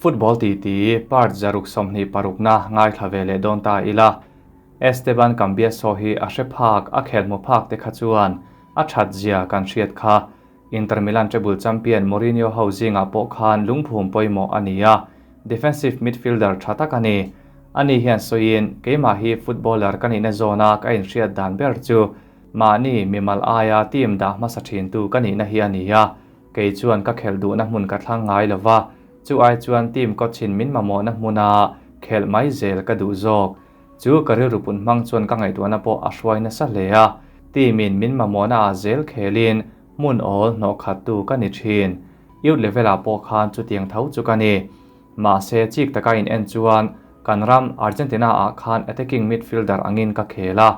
Football titi part 126na ngaithla ve leh dawn ta ila. Esteban Cambiasso hi a hre phak, a khel hmu phak te kha chuan a that zia kan hriat kha. Inter Milan treble champion Mourinho ho zingah pawh khan lungphum pawimawh a ni a, defensive midfielder tha tak a ni. Ani hian sawiin, Keimah hi footballer ka nihna zawna ka inhriat dan ber chu mahni mimal aia team dah hmasa thintu ka nihna hi a ni a, kei chuan ka khelh duhna hmun ka thlang ngai lo va, chu ai chuan team coach-in min mamawhna hmuna khelh mai zel ka duh zawk. Chu ka rilru pun hmang chuan ka ngaihtuahna pawh a hruai nasa hle a, team-in min mamawhna ah zel khelin hmun awl hnawh khattu ka ni thin. Youth level-ah pawh khan chutiang tho chu ka ni. Mahse, chik taka in en chuan kan ram Argentina-ah khan attacking midfielder angin ka khel a,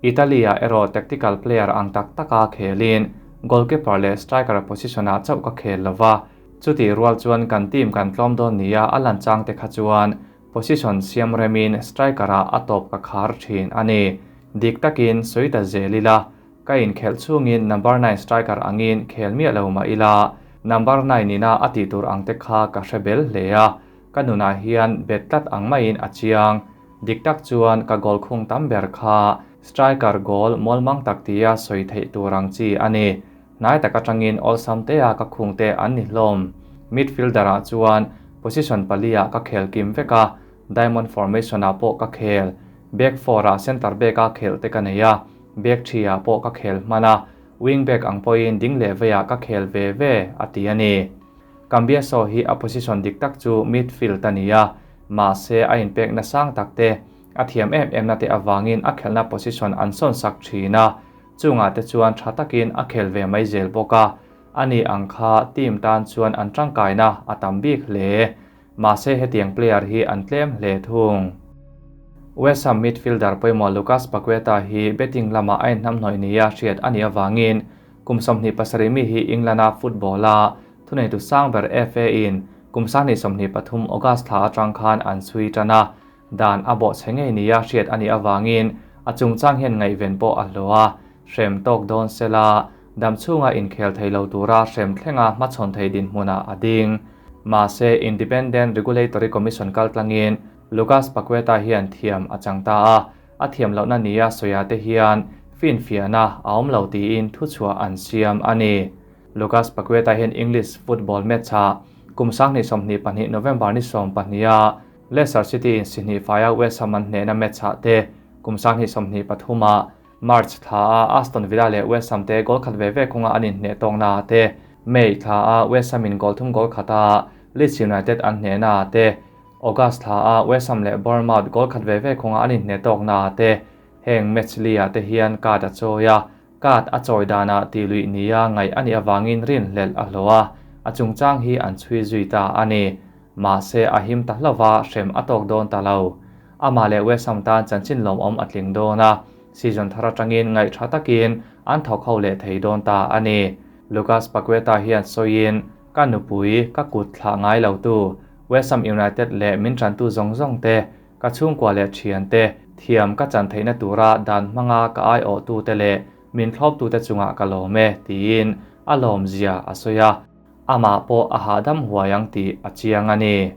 Italy-ah erawh tactical player ang tak taka khelin goalkeeper leh striker position-ah chauh ka khel lo va, chutih rual chuan kan team kan tlawm dawn nia a lan chang te kha chuan Position siam remin striker-ah a tawp ka khar thin a ni. Dik takin sawi ta zel ila, ka inkhelh chhungin number nine striker angin khel miah lo mah ila, number nine ina a tih tur ang te kha ka hre bel hle a, ka nunah hian bet tlat ang maiin a chiang. Dik tak chuan ka goal khung tam ber kha striker goal mawlmang tak tia sawi theih tur ang chi a ni. Hnai tak atangin awlsam tea ka khungte an ni hlawm. Midfielder-ah chuan position pali-ah ka khel kim vek a, diamond formation-ah pawh ka khel. Back four-ah centre back-a khelh te ka nei a, back three-ah pawh ka khel hman a, wing back ang pawhin ding leh veiah ka khel ve ve, a ti a ni. Cambiaso hi a position dik tak chu midfield a ni a, mahse a inpekna sang tak te, a thiam em emna te avangin a khelhna position an sawn sak thin a, Chungah te chuan tha takin a khel ve mai zel bawk a, ani ang kha team tan chuan an tangkaina a tam bik hle. Mahse hetiang player hi an tlem hle thung. West Ham midfielder pawimawh Lucas Paqueta hi betting lamah a inhnamhnawih nia hriat a nih avangin kum 27 mi hi England-a football-a thuneitu sang ber FA-in kum 2023 August thla atang khan an chhui tan a, Dan a bawhchhe ngei nia hriat a nih avangin a chungchang hian ngaihven pawh a hlawh a, hrem tawk dawn sela, dam chhunga inkhel thei lo tura hrem thlenga hmachhawn thei dinhmunah a ding. Mahse, Independent Regulatory Commission kaltlangin Lucas Paqueta hian thiam a chang ta a, a thiam lohna nia sawiah te hian finfiahna a awm lo tiin thuchhuah an siam a ni. Lucas Paqueta hian English football match-ah kum 2022 November ni 12-a Leicester City in sihnih faia West Ham an hnehna match ah te kum 2023 ah March thla a Aston Villa leh West Ham te goal khat ve ve kawnga an inhneh tawkna ah te, May thla a West Ham in goal thum goal khat a Leeds United an hnehna ah te, August thla a West Ham leh Bournemouth goal khat ve ve kawnga an inhneh tawkna ah te heng match li ah te hian card a chawi a, card a chawi danah tih luih nia ngaih a nih avangin rinhlelh a hlawh a, a chungchang hi an chhui zui ta a ni. Mahse, a him ta hlauh a, hrem a tawk dawn ta lo. Amah leh West Ham tan chanchin lawmawm a tling dawn a, season thar atangin ngaihṭha takin an thawk ho leh thei dawn ta a ni. Lucas Paqueta hian sawiin, Ka nupui, ka kut thlah ngai lotu, West Ham United leh min ṭantu zawng zawng te, ka chhungkua leh ṭhiante, thiam ka chan theihna tura dan hmanga ka aiawhtute leh min thlawptute chungah ka lawm e, tiin a lawmzia a sawi a. Amah pawh a hahdam huai ang tih a chiang a ni.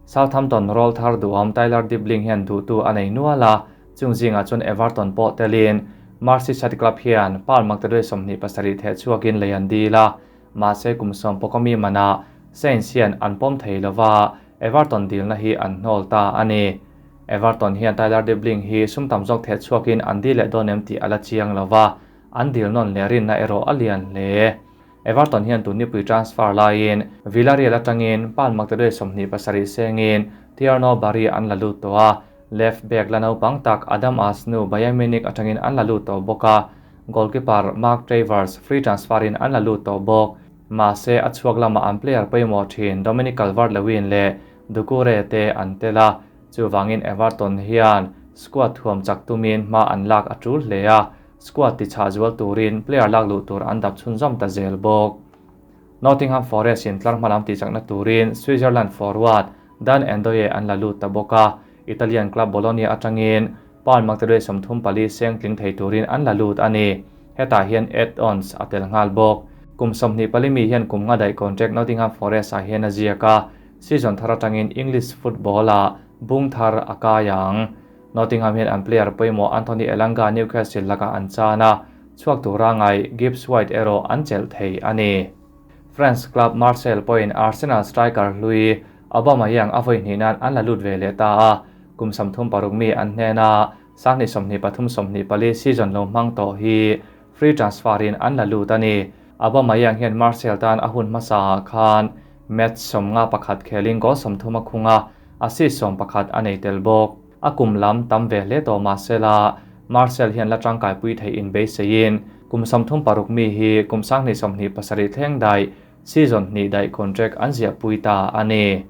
Southampton rawl thar duhawm Tyler Dibling hian duhtu a nei nual a, chung zingah chuan Everton pawh telin Merseyside club hian Paul Magdaduai 27 theh chhuakin lei an dil a, mahse kum sawm pawkawmi manah Saints hian an pawm thei lova, Everton dilna hi an hnawl ta a ni. Everton hian Tyler Dibling hi sum tam zawk theh chhuakin an dil leh dawn em tih a la chiang lova, an dil nawn leh rinna erawh a lian hle. Everton hian tun nipui transfer laiin Villarreal atangin Paul Magdaduai 27 sengin Thierno Barry an la lut tawh a, left back la naupang tak Adam Asnu Bayern Munich atangin an la lut tawh bawk a, goalkeeper Mark Travers free transfer in an la lut tawh bawk. Mahse, a chhuak lamah an player pawimawh thin Dominic Calvert-Lewin leh Doucoure te an tel a, chuvangin Everton hian squad thuam chak tumin hma an lak a tul hle a, Squad tichhah zual turin player lak luh tur an dap chhunzawm ta zel bawk. Nottingham Forest in tlar hmalam tihchakna turin Switzerland forward Dan Ndoye an la lut ta bawk a, Italian club Bologna atangin pound maktaduai 34 seng tling thei turin an la lut a ni. Hetah hian add-ons a tel nghal bawk. Kum 24 mi hian kum nga daih contract Nottingham Forest ah hian a ziak a, Season thar atangin English football-ah bung thar a kai ang. Nottingham hian an player pawimawh Anthony Elanga Newcastle lakah an chan a, chhuak tura ngai Gibbs White erawh an chelh thei a ni. France club Marseille pawhin Arsenal striker hlui Aubameyang a vawi hnih nan an la lut ve leh ta a, kum 36 mi an hnena 2023/24 season lo hmang tawh hi free transfer-in an la lut a ni. Aubameyang hian Marseille tan a hun hmasaah khan match 51 khelin goal 30 a khung a, assist 11 a nei tel bawk. A kum lam tam ve hle tawh mahsela Marseille hian la tangkaipui theih inbeiseiin kum 36 mi hi kum 2027 thleng daih season hnih daih contract an ziahpui ta a ni.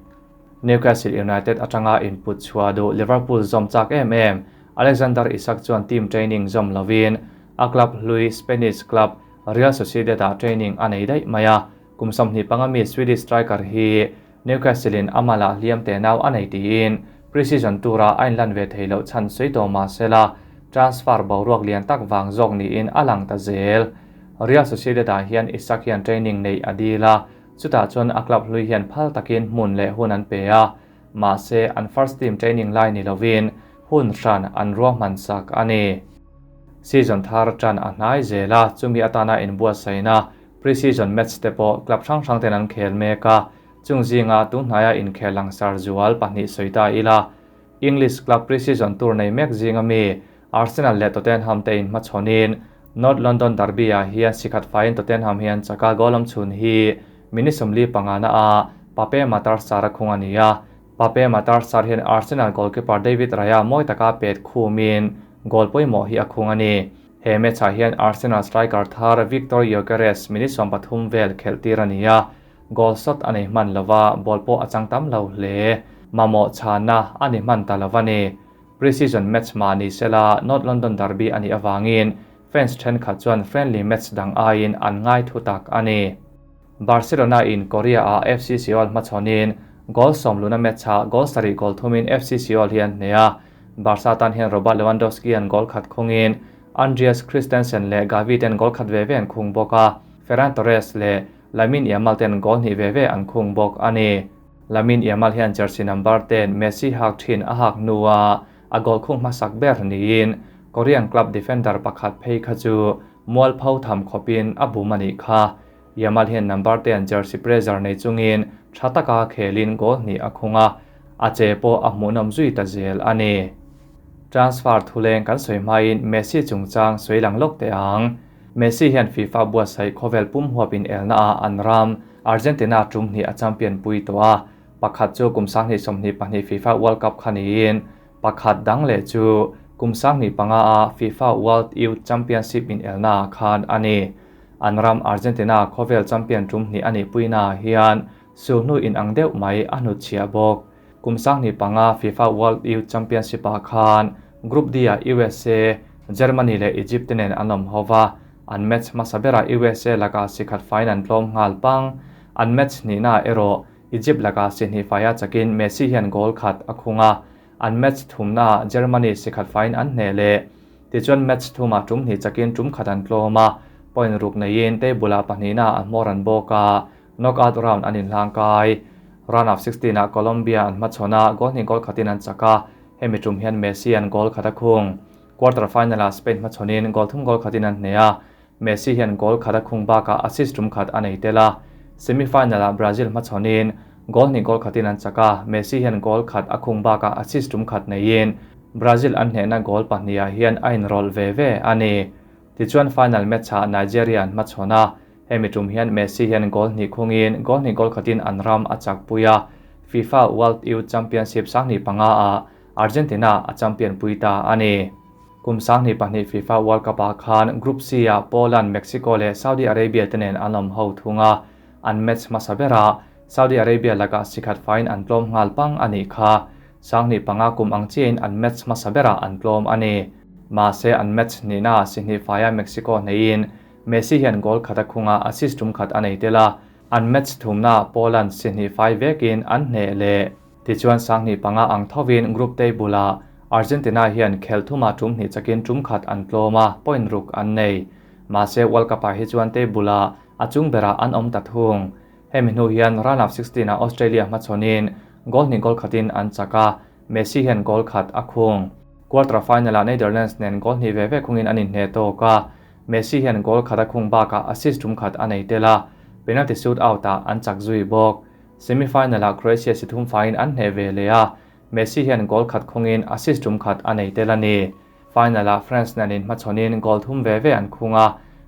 Newcastle United atanga input chhuah duh Liverpool zawm chak em em Alexander Isak chuan team training zawm lovin a club hlui Spanish club Real Sociedad-ah training a nei daih mai a, kum 25 mi Swedish striker hi Newcastle-in amala hliam te nau a nei tiin pre-season tura a inlan ve thei loh chhan sawi tawh mahsela transfer boruak lian tak vang zawk niin a lang ta zel. Real Sociedad-ah hian Isak hian training neih a dil a, chutah chuan a club hlui hian phal takin hmun leh hun an pe a, mahse an first team training lai ni lovin hun hran an ruahman sak a ni. Season thar tan a hnai zel a, chumi atana inbuatsaihna pre-season match te pawh club hrang hrang ten an khel mek a, chung zinga tunhnaia inkhel langsar zual pahnih sawi ta ila. English club pre-season tour nei mek zinga mi Arsenal leh Tottenham te inhmachhawnin North London derby-ah hian sikhat faiin Tottenham hian chaka goal awm chhun hi minute 45 na a Pape Matar Sarr a khung a ni a. Pape Matar Sarr hian Arsenal goalkeeper David Raya mawi taka pet khumin goal pawimawh hi a khung a ni. He match-ah hian Arsenal striker thar Victor Gyökeres minute 13 vel khelh tir a ni a, goal shot a nei hman lova ball pawh a chang tam lo hle. Mamawh chhana a ni hman ta lova ni. Pre-season match ma ni sela North London derby a nih awangin fans thenkhat chuan friendly match dang aiin an ngai thu tak a ni. Barcelona in Korea-ah FC Seoul hmachhawnin goal sawm luna match-ah goal sarih goal thumin FC Seoul hi an hneh a, Barca tan hian Robert Lewandowski an goal khat khungin Andreas Christensen leh Gavi ten goal khat ve ve an khung bawk a, Ferran Torres leh Lamine Yamal ten goal hnih ve ve an khung bawk a ni. Lamine Yamal hian jersey number 10 Messi hak thin a hak nuwa a goal khung hmasak ber niin Korean club defender pakhat phei kha chu mual pho tham khawpin a bum a nih kha. Yamal hian number 10 jersey pressure nei chungin tha taka khelin goal hnih a khung a, a che pawh a hmuhnawm zui ta zel a ni. Transfer thuleng kan sawi hmain Messi chungchang sawi lang lawk teh ang. Messi hian FIFA buatsaih khawvel pum huapin elna a an ram Argentina tum hnih a champion pui tawh a, pakhat chu kum 2022 FIFA World Cup kha niin pakhat dang leh chu kum 2005 a FIFA World Youth Championship in elna khan a ni. An ram Argentina khawvel champion tum hnih a nih puina hian sulhnu in ang deuh mai a hnut chhiah bawk. Kum 2005 FIFA World Youth Championship ah khan Group D ah USA, Germany leh Egypt te nen an awm hova, an match hmasa berah USA lakah sikhat faiin an tlawm nghal pang. An match hnihnaah erawh Egypt lakah si hnih faia chakin Messi hian goal khat a khung a, an match thumnaah Germany sikhat faiin an hneh leh. Tichuan match thumah tum hnih chakin tum khat an tlawm a, point ruk neiin table-ah pahnihnaah a hmawr an bawk a, knockout round an inhlang kai. Round of 16 ah Colombia an hmachhawn a, goal hnih goal khatin an chak a, hemi tum hian Messi an goal khat a khung. Quarter final-ah Spain hmachhawnin goal thum goal khatin an hneh a, Messi hian goal khat a khung bakah assist tum khat a nei tel a. Semi final-ah Brazil hmachhawnin goal hnih goal khatin an chak a, Messi hian goal khat a khung bakah assist tum khat neiin Brazil an hnehna goal pahnih ah hian a inrawlh ve ve a ni. Tichuan final match-ah Nigeria an hmachhawn a, hemi tum hian Messi hian goal hnih khungin goal hnih goal khatin an ram a chak pui a, FIFA World Youth Championship 2005 ah Argentina a champion pui ta a ni. Kum 2002 FIFA World Cup ah khan Group C ah Poland, Mexico leh Saudi Arabia te nen an awm ho thung a, an match hmasa berah Saudi Arabia lakah sikhat faiin an tlawm nghal pang a nih kha. 2005 kum ang chiahin an match hmasa berah an tlawm a ni. Mahse an match hnihnaah si hnih faia Mexico hneiin Messi hian goal khat a khung a, assist tum khat a nei tel a, an match thumnaah Poland si hnih fai vekin an hneh leh. Tichuan 2005 ang thovin group table-ah Argentina hian khel thumah tum hnih chakin tum khat an tlawm a, point ruk an nei. Mahse World Cup-ah hi chuan table-ah a chung berah an awm ta thung. Hemi hnu hian round of 16 ah Australia hmachhawnin goal hnih goal khatin an chak a, Messi hian goal khat a khung. Quarter final ah Netherlands nen goal hnih ve ve khungin an inhneh tawk a, Messi hian goal khat a khung bakah assist tum khat a nei tel a, penalty shoot out ah an chak zui bawk. Semi final ah Croatia si thum faiin an hneh ve leh a, Messi hian goal khat khungin assist tum khat a nei tel a ni. Final ah France nen inhmachhawnin goal thum ve ve an khung a,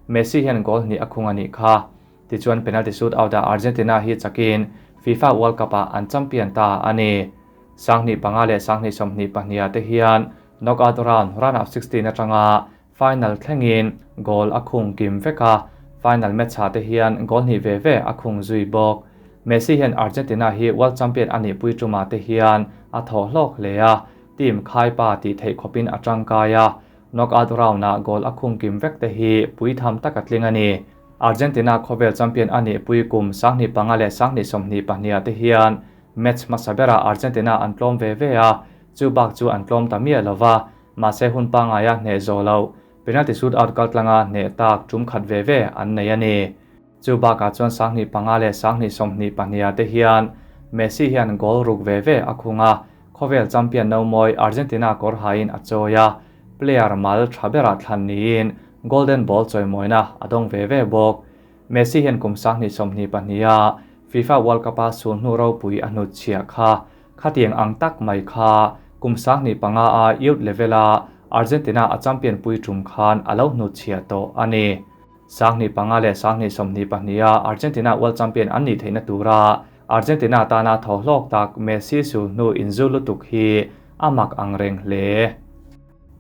Messi hian goal hnih a khung a nih kha. Tichuan penalty shoot out ah Argentina hi chakin FIFA World Cup ah an champion ta a ni. 2005 leh 2022 ah te hian knockout round, round of 16 atanga final thlengin goal a khung kim vek a, final match ah te hian goal hnih ve ve a khung zui bawk. Messi hian Argentina hi world champion a nihpui tumah te hian a thawh hlawk hle a, team khaipa tih theih khawpin a tangkai a, knockout round ah goal a khung kim vek te hi puitham tak a tling a ni. Argentina khawvel champion a nihpui kum 2005 leh 2022 ah te hian match hmasa berah Argentina an tlawm ve ve a, chu bak chu an tlawm ta miah lova, mahse hun pangaia hneh zawh loh, penalty shoot out kaltlanga hneh tak tum khat ve ve an nei a ni. Chu bakah chuan 2005 leh 2022 ah te hian Messi hian goal ruk ve ve a khung a, khawvel champion no mawi Argentina kawr hain a chawi a, player mal tha berah thlan niin Golden Ball chawimawina a dawng ve ve bawk. Messi hian kum 2022 a FIFA World Cup a sulhnu ropui a hnut chhiah kha, khatiang ang tak mai kha kum 2005 a youth level a Argentina a champion pui tum khan a lo hnut chhiah tawh a ni. 2005 leh 2022 a Argentina World Champion an nih theihna tura Argentina tana thaw hlawk tak Messi sulhnu inzu lutuk hi a mak ang reng hle.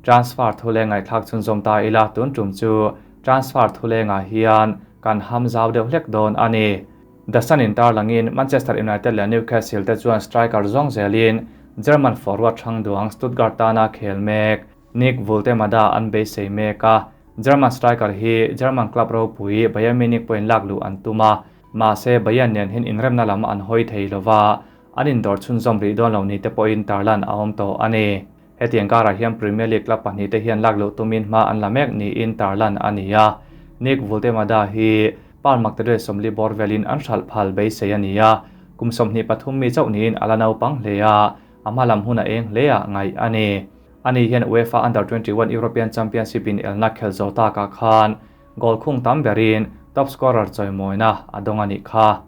Transfer thule ngaihthlak chhunzawm ta ila tun tum chu transfer thule ngah hian kan ham zau deuh hlek dawn a ni. The Sun in tarlangin Manchester United leh Newcastle te chuan striker zawng zelin German forward thang duang Stuttgart tana khel mek Nick Woltemade an beisei mek a. German striker hi German club ropui Bayern Munich pawhin lak luh an tum a, mahse Bayern nen hian inremna lam an hawi thei lova, an indawr chhunzawm rih dawn lo ni te pawhin tarlan a awm tawh a ni. Hetiang karah hian Premier League club pahnih te hian lak luh tumin hma an la mek niin tarlan a ni a. Nick Woltemade hi pound maktaduai 40 bawr velin an hralh phal beisei a ni a. Kum 23 mi chauh niin a la naupang hle a, a hma lam hun a eng hle ah ngaih a ni. Ani hian UEFA Under 21 European Championship in elna khel zo takah khan goal khung tam berin top scorer chawimawina a dawng a nih kha.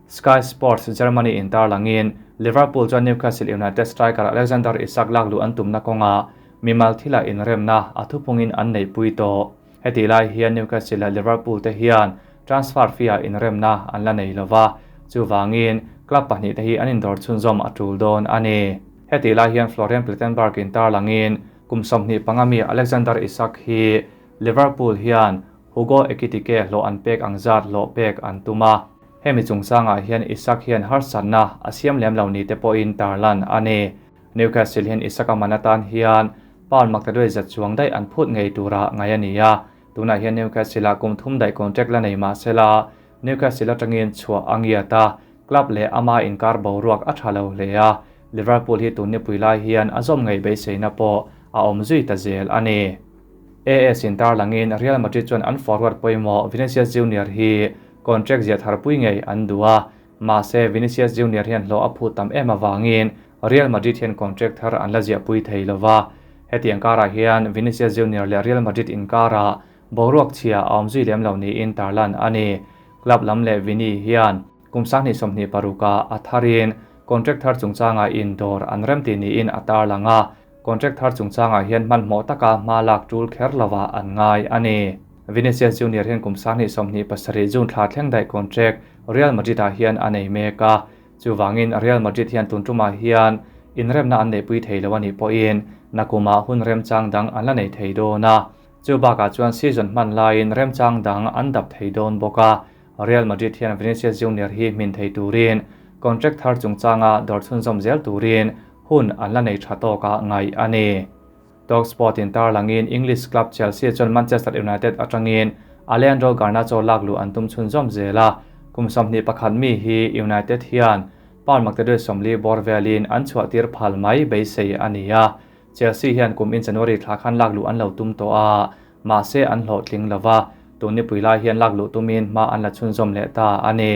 Sky Sports Germany in tarlangin Liverpool chuan Newcastle United striker Alexander Isak lak luh an tumna kawnga mimal thila inremna a thupungin an nei pui tawh. Heti lai hian Newcastle leh Liverpool te hian transfer fee ah inremna an la nei lova, chuwangin club pahnih te hi an indawr chhunzawm a tul dawn a ni. Heti lai hian Florian Plettenberg in tarlangin kum 25 mi Alexander Isak hi Liverpool hian Hugo Ekitike hlawh an pek ang zat hlawh pek an tum a. Hemi chungchangah hian Isak hian harsatna a siam lem lo ni te pawhin tarlan a ni. Newcastle hian Isak a man atan hian pound maktaduai zat chuang daih an phut ngei tura ngai a ni a. Tunah hian Newcastle ah kum thum daih contract la nei mahsela Newcastle atangin chhuah a ngiat a, club leh ama inkar boruak a tha lo hle a. Liverpool hi tun nipui lai hian a zawm ngei beiseina pawh a awm zui ta zel a ni. AS in tarlangin Real Madrid chuan an forward pawimawh Vinicius Junior hi contract ziah thar pui ngei an duh a, mahse Vinicius Junior hian hlawh a phut tam em awangin Real Madrid hian contract thar an la ziah pui thei lova. Hetiang karah hian Vinicius Junior leh Real Madrid inkarah boruak chhia a awm zui lem lo niin tarlan a ni. Club lam leh Vini hian kum 2026 ah a tharin contract thar chungchangah indawr an rem ti niin a tarlang a, contract thar chungchangah hian hmanhmawh taka hma lak tul kher lova an ngai a ni. Vinicius Junior hian kum 2027 June thla thleng daih contract Real Madrid ah hian a nei mek a, chuwangin Real Madrid hian tun tumah hian inremna an neihpui thei lo anih pawhin nakumah hun remchang dang an la nei thei dawn a. Chu bakah chuan season hman laiin remchang dang an dap thei dawn bawk a. Real Madrid hian Vinicius Junior hi hmin thei turin contract thar chungchanga dawr chhunzawm zel turin hun an la nei tha tawka ngaih a ni. Talksport in tarlangin English club Chelsea chuan Manchester United atangin Alejandro Garnacho lak luh an tum chhunzawm zel a. Kum 21 mi hi United hian pound maktaduai 40 bawr velin an chhuah tir phal mai beisei a ni a. Chelsea hian kum in January thla khan lak luh an lo tum tawh a, mahse an hlawh tling lova, tun nipui lai hian lak luh tumin hma an la chhunzawm leh ta a ni.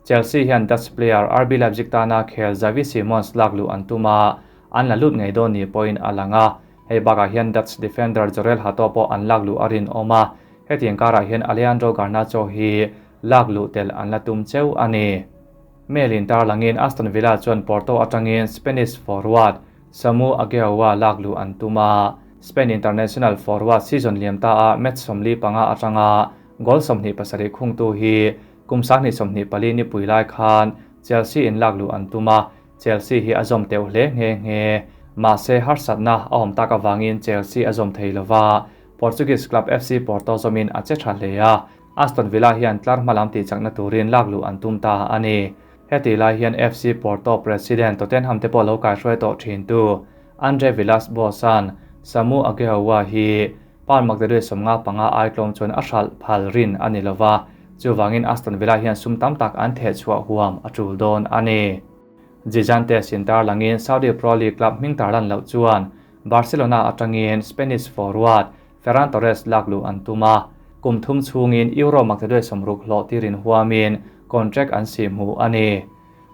Chelsea hian Dutch player RB Leipzig tana khel Xavi Simons lak luh an tum a, an la lut ngei dawn ni pawhin a lang a. Hei bakah hian Dutch defender Jorrel Hato pawh an lak luh a rinawm a, hetiang karah hian Alejandro Garnacho hi lak luh tel an la tum cheu a ni. Mail in tarlangin Aston Villa chuan Porto atangin Spanish forward Samu Aghehowa lak luh an tum a, Spain international forward season liam ta a match 45 atanga goal 27 khungtu hi kum 2024 nipui lai khan Chelsea in lak luh an tum a, Chelsea hi a zawm teuh hle nghe nghe. Mahse harsatna a awm tak avangin Chelsea a zawm thei lova, Portuguese club FC Porto zawmin a che tha hle a, Aston Villa hian tlar hma lam tihchakna turin lak luh an tum ta a ni. Heti lai hian FC Porto president Tottenham te pawh lo kaihruai tawh thintu Andre Villas-Boas-a'n Samu Aghehowa hi Paul Magdalene 55 ai tlawm chuan a hralh phal rin a ni lova, chuvangin Aston Villa hian sum tam tak an theh chhuah huam a tul dawn a ni. Gigantes in tarlangin Saudi Pro League club hming tarlan loh chuan Barcelona atangin Spanish forward Ferran Torres lak luh an tum a, kum thum chhungin Euro maktaduai 60 hlawh tirin huamin contract an sih hmuh a ni.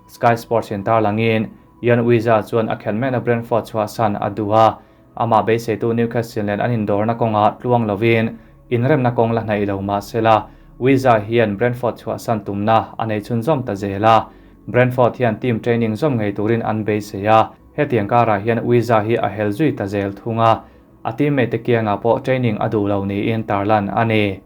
Sky Sports in tarlangin Yoane Wissa chuan a khelh mekna Brentford chhuahsan a duh a, amah beiseitu Newcastle nen an indawrna kawngah tluang lovin inremna kawng la hnaih lo mah sela, Wissa hian Brentford chhuahsan tumna a nei chhunzawm ta zel a. Brentford hian team training zawm ngei turin an beisei a, hetiang karah hian Wissa hi a hel zui ta zel thung a, a teammate te kiangah pawh training a duh lo niin tarlan a ni.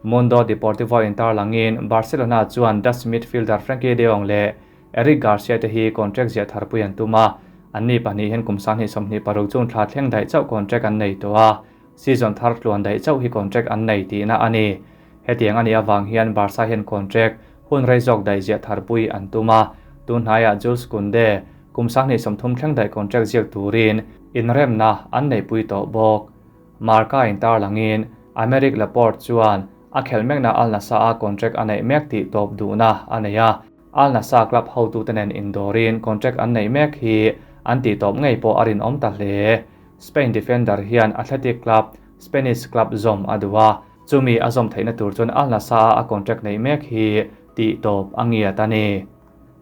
Mundo Deportivo in tarlangin Barcelona chuan Dutch midfielder Frenkie de Jong leh Eric Garcia te hi contract ziah tharpui an tum a, anni pahnih hian kum 2026 chung thla thleng daih chauh contract an nei tawh a, season thar tluan daih chauh hi contract an nei tihna a ni. Hetiang a nih avang hian Barca hian contract hun rei zawk daih ziah tharpui an tum a, tun hnaiah Jules Kounde kum 2030 thleng daih contract ziak turin inremna an neihpui tawh bawk. Marca in tarlangin Aymeric Laporte chuan a khelh mekna Al Nassr a contract a neih mek tih tawp duhna a nei a, Al Nassr club hotute nen indawrin contract an neih mek hi an tih tawp ngei pawh a rinawm ta hle. Spain defender hian Athletic Club, Spanish club zawm a duh a, chumi a zawm theihna tur chuan Al Nassr a a contract neih mek hi tih tawp a ngiat a ni.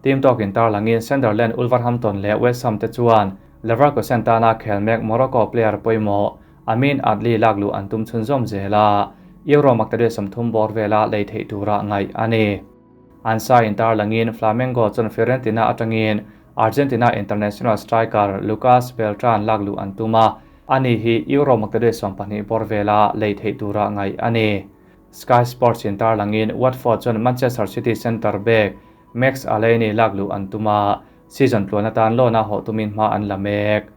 Team tawkin tarlangin Sunderland, Wolverhampton leh West Ham te chuan Leverkusen tana khel mek Morocco player pawimawh Amin Adli lak luh an tum chhunzawm zel a, Euro maktaduai 30 bawr vela lei theih tura ngaih a ni. An sa in tarlangin Flamengo chuan Fiorentina atangin Argentina international striker Lucas Beltran lak luh an tum a, ani hi Euro maktaduai 20 bawr vela lei theih tura ngaih a ni. Sky Sports in tarlangin Watford chuan Manchester City centre back Max Alleyne lak luh an tum a, season tluan atan loan a hawh tumin hma an la mek.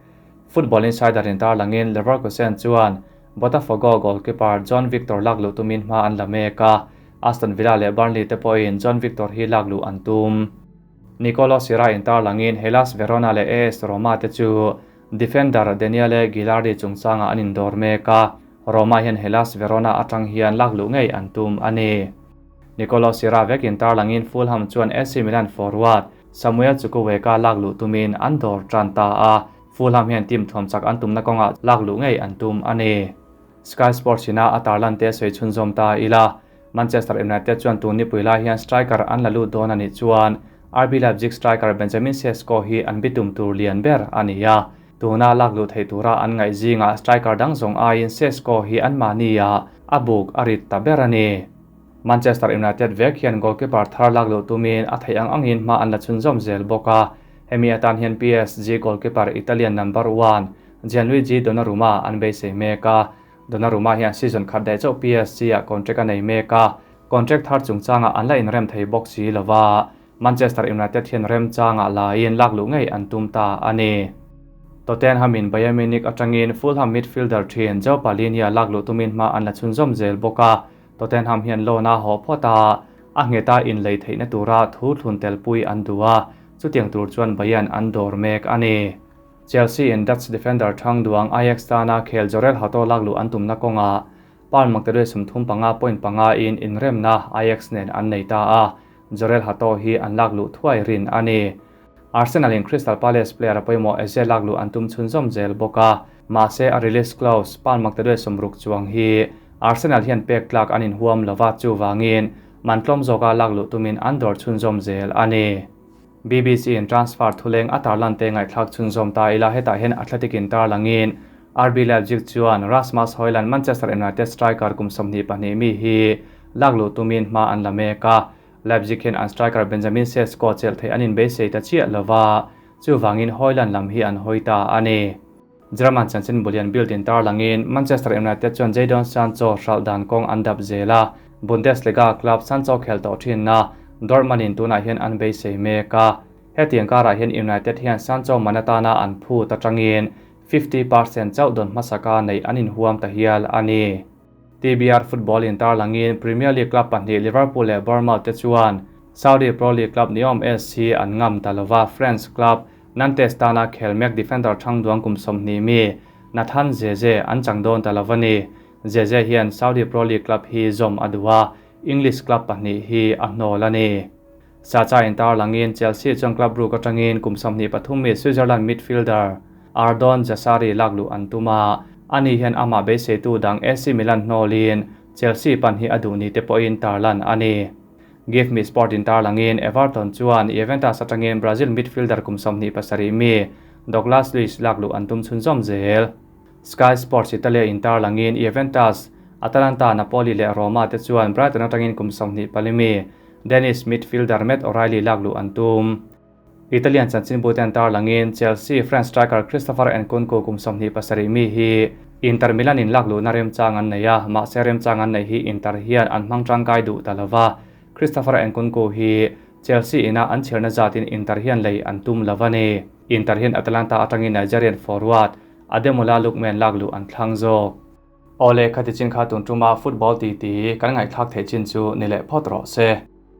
Football Insider in tarlangin Leverkusen chuan Botafogo goalkeeper John Victor lak luh tumin hma an la mek a, Aston Villa leh Burnley te pawhin John Victor hi lak luh an tum. Nicolo Sira in tarlangin Hellas Verona leh AS Roma te chu defender Daniele Ghilardi chungchangah an indawr mek a, Roma hian Hellas Verona atang hian lak luh ngei an tum a ni. Nicolo Sira vekin tarlangin Fulham chuan AC Milan forward Samuel Chukwuemeka lak luh tumin an dawr tan ta a, Fulham hian team thuamchak an tumna kawngah lak luh ngei an tum a ni. Sky Sports ina a tarlan te sawi chhunzawm ta ila, Manchester United chuan tun nipui lai hian striker an la lut dawn a nih chuan RB Leipzig striker Benjamin Sesko hi an bitum tur lian ber a ni a, tuna lak luh theih tura an ngaih zingah striker dang zawng aiin Sesko hi an mahnia a buk a rit ta ber a ni. Manchester United vek hian goalkeeper thar lak luh tumin a theih ang angin hma an la chhunzawm zel bawk a, hemi atan hian PSG goalkeeper Italian number one Gianluigi Donnarumma an beisei mek a, Donnarumma hian season khat daih chauh PSG ah contract a nei mek a, contract thar chungchangah an la inrem thei bawk si lova, Manchester United hian remchangah laiin lak luh ngei an tum ta a ni. Tottenham in Bayern Munich atangin Fulham midfielder thin Joao Palhinha lak luh tumin hma an la chhunzawm zel bawk a, Tottenham hian loan a haw phawt a, a ngheta inlei theihna tura thu thlun telpui an duh a, chutiang tur chuan Bayern an dawr mek a ni. Chelsea in Dutch defender thang duang Ajax tana khel Jorrel Hato lak luh an tumna kawngah Paul maktaduai 35.5 in inremna Ajax nen an nei ta a, Jorrel Hato hi an lak luh thuai rin a ni. Arsenal in Crystal Palace player a pawimawh Eze lak luh an tum chhunzawm zel bawk a, mahse a release clause Paul maktaduai 60 chuang hi Arsenal hian pek tlak an inhuam lova, chuvangin man tlawm zawka lak luh tumin an dawr chhunzawm zel a ni. BBC in transfer thuleng a tarlan te ngaihthlak chhunzawm ta ila hetah hian Athletic in tarlangin RB Leipzig chuan Rasmus Hojlund Manchester United striker kum 22 mi hi lak luh tumin hma an la mek a. Leipzig hian an striker Benjamin Sesko chelh theih an inbeisei ta chiah lova, chuvangin Hojlund lam hi an hawi ta a ni. German chanchin bulian Bild in tarlangin Manchester United chuan Jadon Sancho hralh dan kawng an dap zel a, Bundesliga club Sancho khel tawh thinna Dortmund in tunah hian an beisei mek a. Hetiang karah hian United hian Sancho man atana an phut atangin 50% chauh dawn hmasaka neih an inhuam ta hial a ni. TBR Football in tarlangin Premier League club pahnih Liverpool leh Bournemouth te chuan Saudi Pro League club Neom SC an ngam ta lova, French club Nantes tana khel mek defender thangduang kum 20 mi Nathan Zeze an chang dawn ta lova ni. Zeze hian Saudi Pro League club hi zawm a duh a, English club pahnih hi a hnawl a ni. Sacha in tarlangin Chelsea chuan club ruk atangin kum 23 mi Switzerland midfielder Ardon Jashari lakluh an tum a, ani hian amah beiseitu dang AC Milan hnawlin Chelsea pan hi a duh ni te pawhin tarlan a ni. Give Me Sport in tarlangin Everton chuan Juventus atangin Brazil midfielder kum 27 mi Douglas Luiz lakluh an tum chhunzawm zel. Sky Sports Italia in tarlangin Juventus, Atalanta, Napoli leh Roma te chuan Brighton atangin kum 24 mi Danish midfielder Matt O'Reilly lakluh an tum. Italian chanchin buten tarlangin Chelsea French striker Christopher Nkunku kum 27 mi hi Inter Milan in lakluh na remchang an nei a, mahse remchang an nei hi Inter hian an hmang tangkai duh ta lova. Christopher Nkunku hi Chelsea ina an chherna zatin Inter hian lei an tum lova ni. Inter hian Atalanta atangin Nigerian forward Ademola Lookman lakluh an thlang zawk. Ole khati chin kha tun tuma football ti ti kan ngaihthlak thei chin chu ni leh phawt rawh se.